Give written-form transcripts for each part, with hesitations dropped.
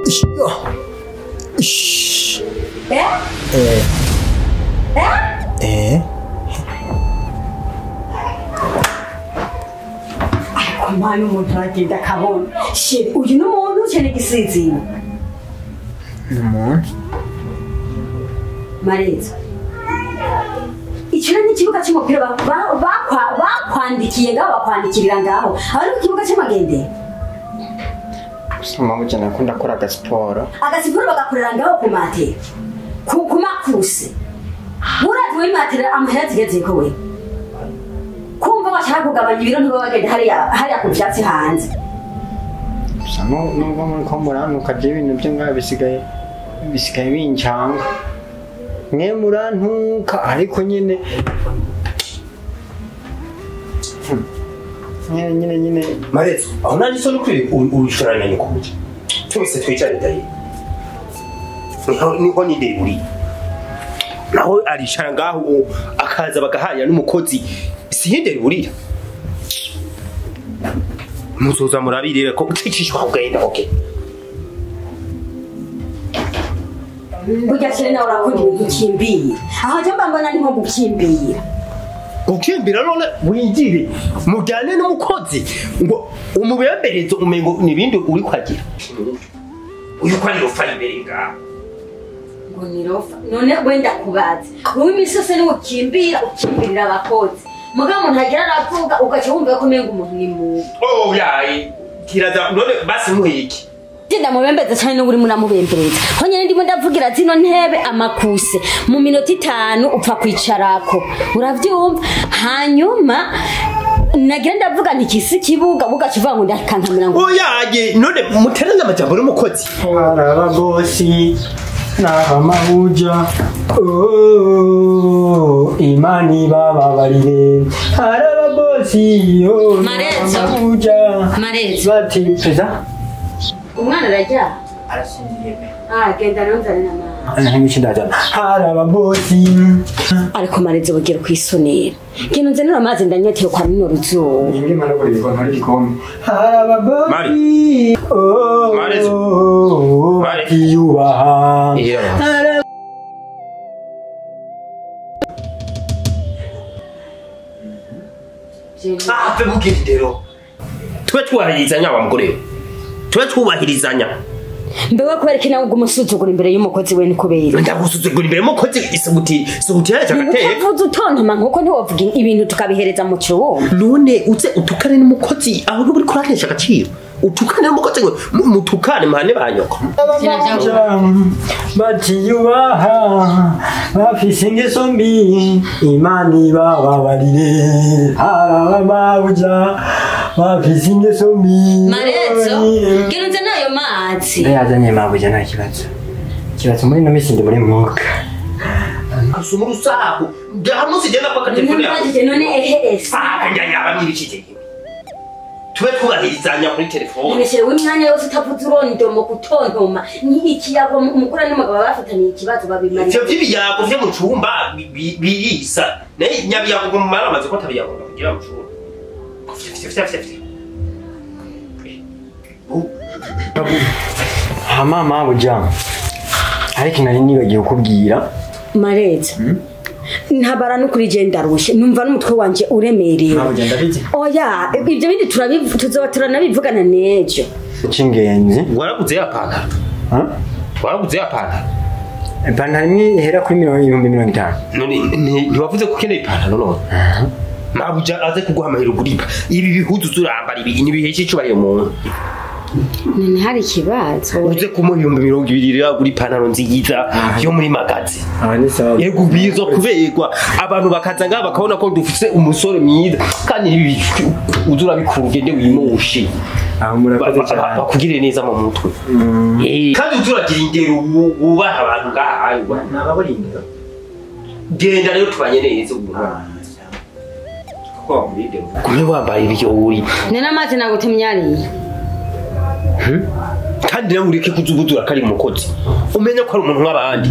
Eh? Eh? Eh? Ariko mwana umuntu aragenda akabona. Shit, uyu ni umuntu ukeneye igisinziro. Ni umuntu? Marezo. Icyo ni ikibuga cy'umupira bakwandikiye ngaho bakwandikirira ngaho. Aho ni ku kibuga cy'amagendera. Gusa mama ujya nakunda akora agasiporo. Agasiporo bagakorera ngaho ku matera. Ku makuse. Urazi we matera amahera zigeze ko we. Kumva bashaka kugabanya ibiro ntibo bagenda hariya ku byatsi hanze. Gusa nubwo muri ko murantuka je ibintu byo ngaho bisigaye bincanga. Mwe murantuka ariko nyine nyine Marezo aho nani so nukuri urushoranya nyokuje twese twicare ndaye niho ninde uri naho arishara ngaho akaza bagahanya n'umukozi sihinde burira muzoza murabirira ko ucicishwa ugenda okay. Burya cyane nawe urakunda ibintu ukimbira aho njye mbona ni nko gukimbira gukimbira none wigire mujyane n'umukozi ngo umubembereze umengo nibindi uri kwagira uyu ko ari rofa imbere ngaho ngo ni rofa none wenda kubaza wowe imisose ni ukimbira ukimbirira abakozi mugabo umuntu agira aravuga ugaca wumva ko umengo umuntu ni mubi. Oh yayi kiraza none basi muhiki Ndenda mubembeza cyane n'uri munamubembereza. Ho nyene ndimo ndavugira zino ntebe amakuse mu minota 5 upfa kwicarako. Uravyumva? Hanyuma nagira ndavuga nti kisi kibuga bugacivuga ngo ndakankamira ngo. Oyaye none muterana amajambo n'umukozi. Arababosi n'abamahuja oh imani bababarire. Arababosi oh Marezo. Marezo. Bati peza. Umwana arajya arasinziriye pe. Ah genda nonzane na mama. Ntibici ndajana. Harababosi. Ariko Marezo bugira kwisonera. Genda nzanira amazi ndanyotewe kwa runo ruzuba. Nimbi mana buri bigo ntari gikombe. Harababosi. Mari. Oh. Marezo. Mari. Yubaha. Ah pe bugira Twe twahirizanya wa mugore. Twe twubahirizanya. Mbewe kubera ki nawe ugumusuzugura imbere y'umukozi we nikubera. Ndagusuzugura imbere y'umukozi isuguti yaje agateye. Utavuze utontoma nkuko ntiwovuga ibintu tukabihereza mu cyumba. None uze utukane n'umukozi aho uri kuratesha agaciro. Utukane n'umukozi ngo mutukane mahane banyoko. Batiyubaha bafise ingeso mbi imani bababarire. Harababuja bafise ingeso mbi. Marezo gerunze nayo mazi. Yazanye mabuja nta kibazo. Kibazo muri no misi ndi muri mwuka. Asuma urusaku. Ndahamusi jenda kwa telefone yawe. None ehe ese. Ah njya nyabamwibikije. Tube twubahirizanya kuri telefone. Nimeshere w'imyanya yose utavuze urondomo kutontoma. Ni ikiyago umukura n'umugabo bafataniye ikibazo babimara. Ivyo by'ibiyago vyo mu cumba biyisa. Naye nyabiyago mu mara amaze ko tabiyago kugira mu cumba. Fye. Hama mabuja. Ariko nari nibagiye kukubwira. Marezo. Ntabara no kuri je ndarushe numva n'umutwe wanje uremereye. Mabuja ndabizi. Oya ibyo bindi tuzoba turanabivugana nejo. Cingenzi. Waraguze ya pantaro. Ha? Waraguze ya pantaro. Ipantaro imwe ihera kuri 50,000. None ntiwavuze ko ukeneye ipantaro none? Mabuja aze kuguha amahero guripa. Ibi bihuzu turambara ibi ni bihe cy'icubariye umuntu. None hari ikibazo. Uze kumuha 20,000 rero guri pantaro nziza yo muri magazi. Ah ni sawa. Yego bizo kuberwa abantu bakaza ngaha bakabona ko dufise umusore mwiza kandi ibi uzura bikuru ugende wimushe. Ah murakoze cyane. Bakugirire neza mu mutwe. Kandi uzuragira ingero wubaha abantu ngaha ayo nababuri ingero. Genda rero tubanye neza ubu. Ko kumwe wambaye ibyo uri. None amazi nagutumyariye. Kandi nawe ureke kuzubuzura kari umukozi. Umenya ko ari umuntu nk'abandi.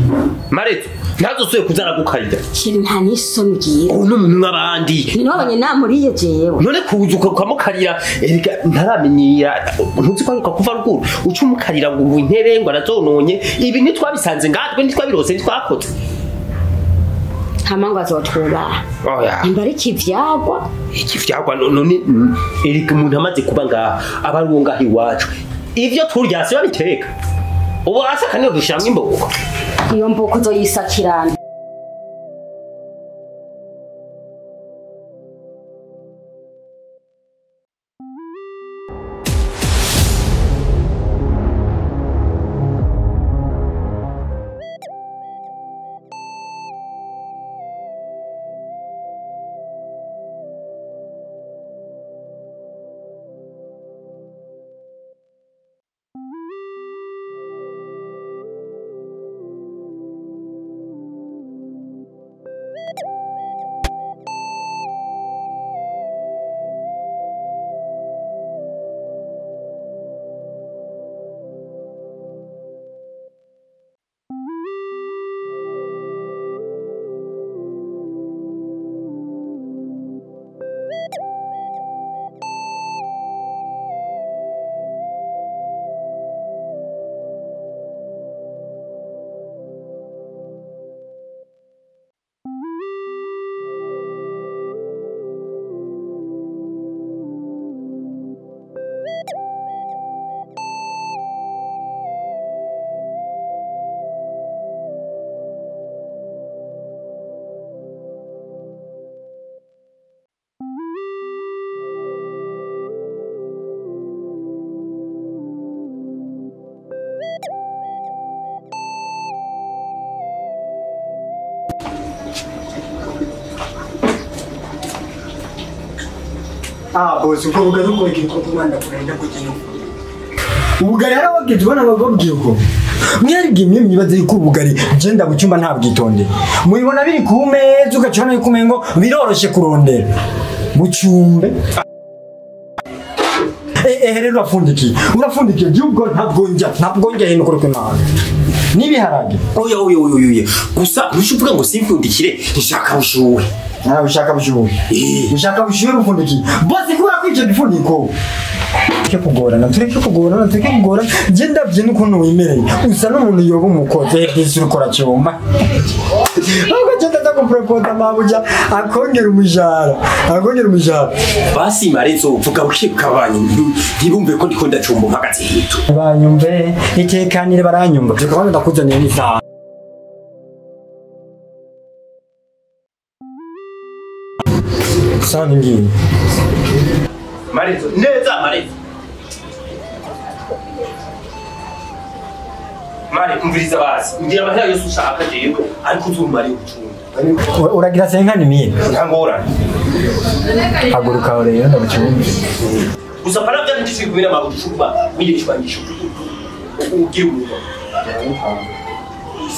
Marezo Ntazosubire kuza aragukarira. Chéri nta n'isoni ugira. Ubu ni umuntu nk'abandi. Ntiwabonye namuriye jewe. None kuza ukamukarira erega ntaramenyera ntuzi ko aruka kuva ruguru uca umukarira ngo intebe ngo arazononye ibi ntitwabisanze ngatwe ntitwabirose ntitwakoze. Hama ngo azotwubaha. Oya. Nimba ari ikivyagwa. Ikivyagwa none erega umuntu amaze kuba ngaha aba ari uwo ngaha iwacu. Ivyo turya si babiteka. Ubu asaka niyo dushiramwo imbogo. Iyo mboko uzoyisakirana. Ah, boss, uko ubugari uko kumanda kurenda kugenda. Ubugari harababwiye tubona abagobwiye uko. Mwebwe mwe mwibaze yuko ubugari genda mu cyumba ntabwitonde. Mubibona biri ku meza ugacana yuko umengo biroroshe kurondera. Bucyumbe. Rero urafundikiye. Urafundikiye byubwo ntabwo njya hino kuri kwimana. Nibiharage. Oya oya oya oya. Gusa ntushuvuga ngo simfundikire nshaka bushuwe. Ah, ushaka bushuwe. Ushaka bushuwe ufundikiye. Boss kubera kwica gifuniko. Tureke kugorana. Je ndavye n'ukuntu wimereye. Usa n'umuntu yoba umukozi disi urukora cyuma. Ahubwo je ndaza kupropoza mabuja akongera umujara. Basi marezo uvuga ukikabanye ntibumve ko ndiko ndacumba mpagaze hito. Banyumve itekanire baranyumva. Byukabana ndakuzaniye n'isaha. Sani ngiye. Marezo neza marezo. Mare umviriza basi ngira amahera yose ushaka jewe ariko uzumare ucumba. Uragira senkani mie. Ntangorane. Haguruka rero ndabucumba. Gusa para bya ndishwe kumira mabucumba mwige kibanyisho. Ugira umuntu.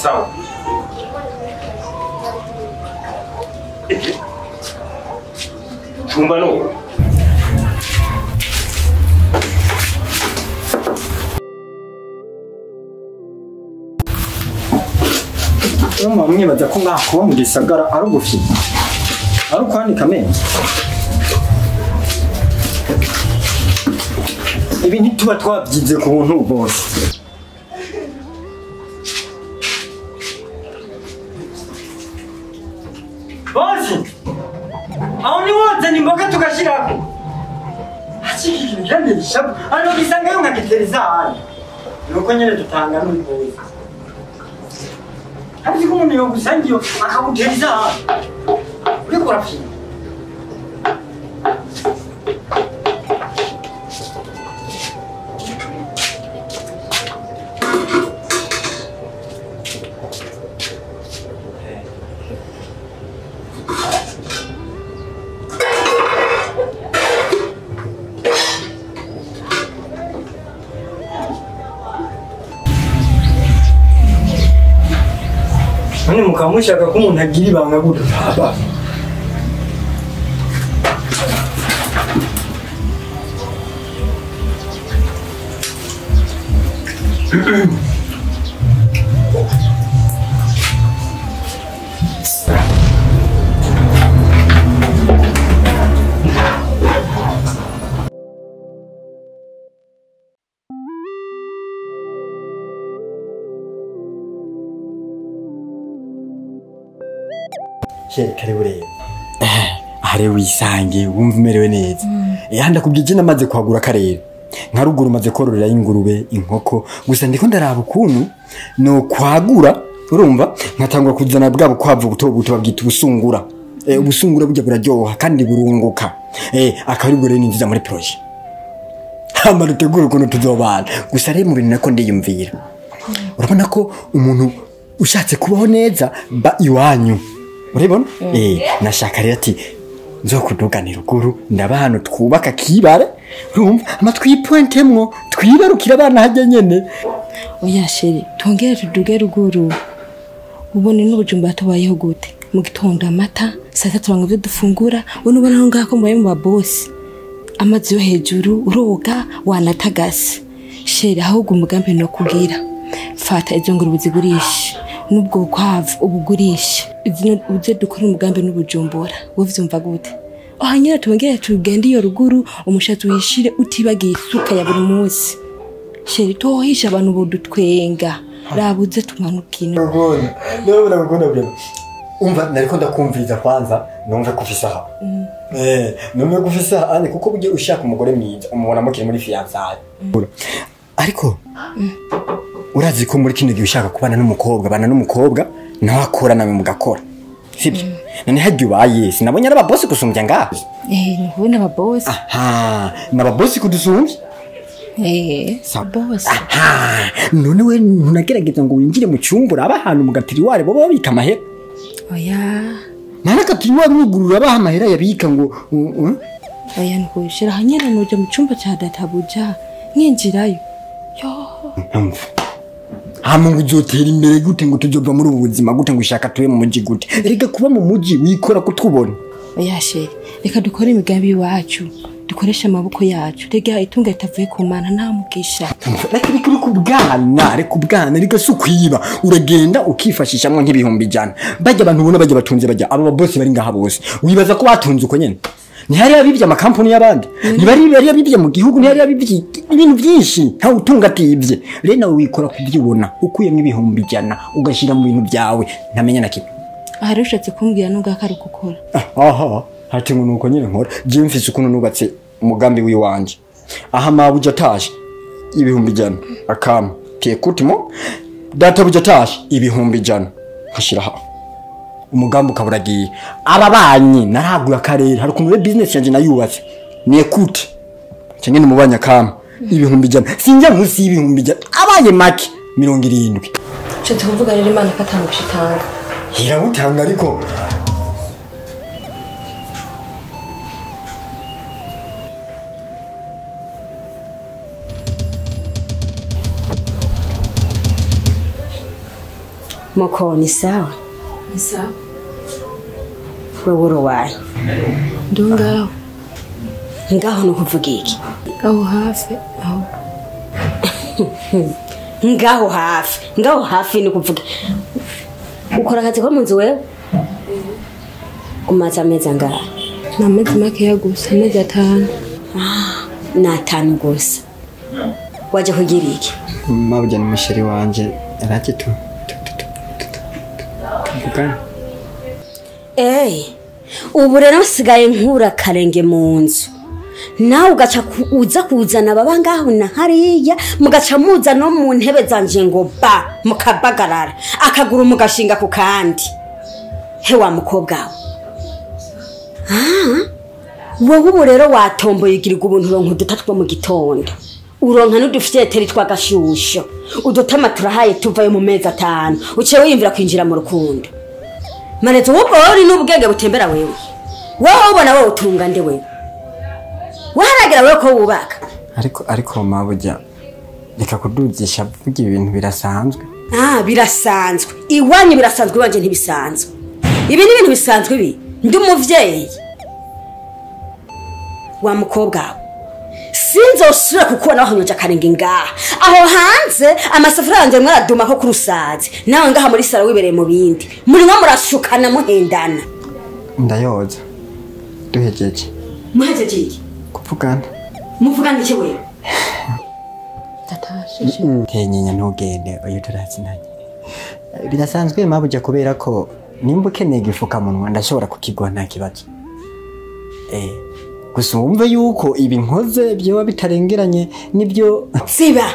Sawa. Cumba no. Urumva mwibaza ko ngaha kuba mu gisagara ari ugufi ari ukwanika amenyo. Ibi ntituba twabyize ku buntu bwose. Bosi! Aho ni wozana imboga tugashirako. Hakiki ikintu kirantera hano gisangayo nkagitereza hano. Nuko nyene dutanga n'uri bosi. Ariko umuntu yogusangiye akagutereza hano. Uriko urafyina. None mukaba mushaka ko umuntu agira ibanga gutya. Chéri karibu rero. Ahare wisange wumva umerewe neza. Ndakubwiye je namaze kwagura karere. Nka ruguru maze kororera ingurube, inkoko, gusa ndiko ndaraba ukuntu no kwagura, urumva nkatangura kuzana bwa bukwavu buto buto babwita ubusungura. Ubusungura burya buraryoha kandi burunguka. Akaba ari bwo rero ninjiza muri projet. Hama dutegura ukuntu tuzobana. Gusa rero mu bintu nako ndiyumvira. Urabona ko umuntu ushatse kubaho neza ba iwanyu. Urabona? Nashaka rero ati nzokuduganira ruguru ndaba hano twubaka kibare. Urumva amatwi pointemwo twibarukira abana hajya nyene. Oya chéri, tongere tuduge ruguru. Ubone n'ubujumba tubayeho gute? Mu gitondo amata, saa tatu banga ibyo dufungura, ubone ubona aho ngaho mubaye mu babosi. Amazi yo hejuru uroga wanatagase. Chéri ahubwo umugambi no kugira. Fata izo ngurube zigurishe nubwo bukwavu ubugurishe. Uze dukora umugambi n'ubujumbura. Wowe vyumva gute? Aha nyine tongere tugende iyo ruguru umushatsi wishire utibagiye isuka ya buri munsi. Chéri tohisha abantu bodutwenga. Rabuze tumanukino. Ndabona byo. Umva nariko ndakumviriza kwanza numve kufisa aha. Numve kufisa ane kuko buje ushaka umugore mwiza umubona mukiri muri fiançailles. Ariko urazi ko muri kino gihe ushaka kubana n'umukobwa bana n'umukobwa nawe akora nawe mugakora. Sibyo? None hajya ubaye sinabonye ari ababosi gusumbya ngaho. Ntubona ababosi. Aha, n'ababosi kudusumbya? Bosi. Aha, none we ntunagerageza ngo winjire mu cyumba uraba ahantu mu gatiriware bo babika amahera. Oya. Nana gatiriware ugurura abaha amahera yabika ngo oya nkushira hanyera noje mu cyumba cya databuja ninjirayo. Yo. Mpamvu. Hama ngo uzotera imbere gute ngo tujova muri ubu buzima gute ngo ushaka tuwe mu muji gute? Erega kuba mu muji wikora kutubona. Oya chéri, reka dukore imigambi iwacu. Dukoresha amaboko yacu. Rega itunga ritavuye ku Mana nta mugisha. Reka kubwana, reka ubwana, reka si ukwiba. Uragenda ukifashishamwo nk'ibihumbi 100. Bajya abantu ubona bajya batunze bajya abo babosi bari ngaha bose. Wibaza ko batunze uko nyene? Ntihari abibye amakampani y'abandi. Ntibari bari abibye mu gihugu, ntihari abibye ibintu byinshi. Nta utunga atibye. Rero nawe wikora kubyibona, ukuyemo ibihumbi 100 ugashira mu bintu byawe, ntamenya na kimwe. Ahari ushatse kumbwira nubwo akari gukora. Aha, hati ngo nuko nyene nkora. Je mfise ukuntu nubatse umugambi wiwanje. Aha mabuja atashe ibihumbi 100 akama tekutimo data buja atashe ibihumbi 100 nkashira ha umugambi ukaburagiye. Ababanyi naraguye akarere hari ukuntu business yanje nayubatse niekute cyane ni mubanya kama ibihumbi 100 sinjya munsi y'ibihumbi 100 abaye make 70. Cyo tuvuga rero Imana katanga gushitanga. Irabutanga ariko Moko ni sawa? Ni sawa. Wewe uruwaye? Ndo ngaho. Ngaho no kuvuga iki? Aho hafi aho. Ngaho hafi. Ngaho hafi ni kuvuga. Ukora akazi ko mu nzu wewe? Umaze amezi angahe? Ni amezi makeya gusa, amezi 5. Ni 5 gusa. Waje kugira iki? Mabuja ni musheri wanje yarake tu. Ubu rero nsigaye nkura karenge mu nzu. Nawe ugaca uza kuzana baba ngaho na hariya mugaca muza no mu ntebe zanje ngo ba mukabagarara akaguru mugashinga ku kandi. He wa mukobwa we. Wowe ubu rero watomboye igirirwa ubuntu uronka uduta mu gitondo. Uronka n'udufyeteri tw'agashusho. Udutama turahaye tuvayo mu mezi 5. Uciye wiyumvira kwinjira mu rukundo. Marezo ubwo uri n'ubwenge butembera wewe. Wowe ubona wowe utunga nde wewe. Waharagira wewe ko wubaka. Ariko mabuja reka kuduzisha vuga ibintu birasanzwe. Birasanzwe. Iwanyu birasanzwe iwanje ntibisanzwe. Ibi ni ibintu bisanzwe ibi. Ndi umuvyeyi. Wa mukobwa we. Sinzosubira kukubona wahonyoje akarenge ngaha. Aho hanze amasafuriya yanje mwaraduma ko kurusazi. Nawe ngaha muri sala wibereye mu bindi. Muri nko murashukana muhendana. Ndayoza. Duhejeje. Muhejeje iki? Kuvugana. Muvugana iki wewe? Tatashe. Tenyinya ntugende oyo turazinanye. Birasanzwe mabuja kubera ko Nimba ukeneye igifukamunwa ndashobora kukiguha nta kibazo. Gusa wumve yuko ibi nkoze byoba bitarengeranye nibyo. Siba.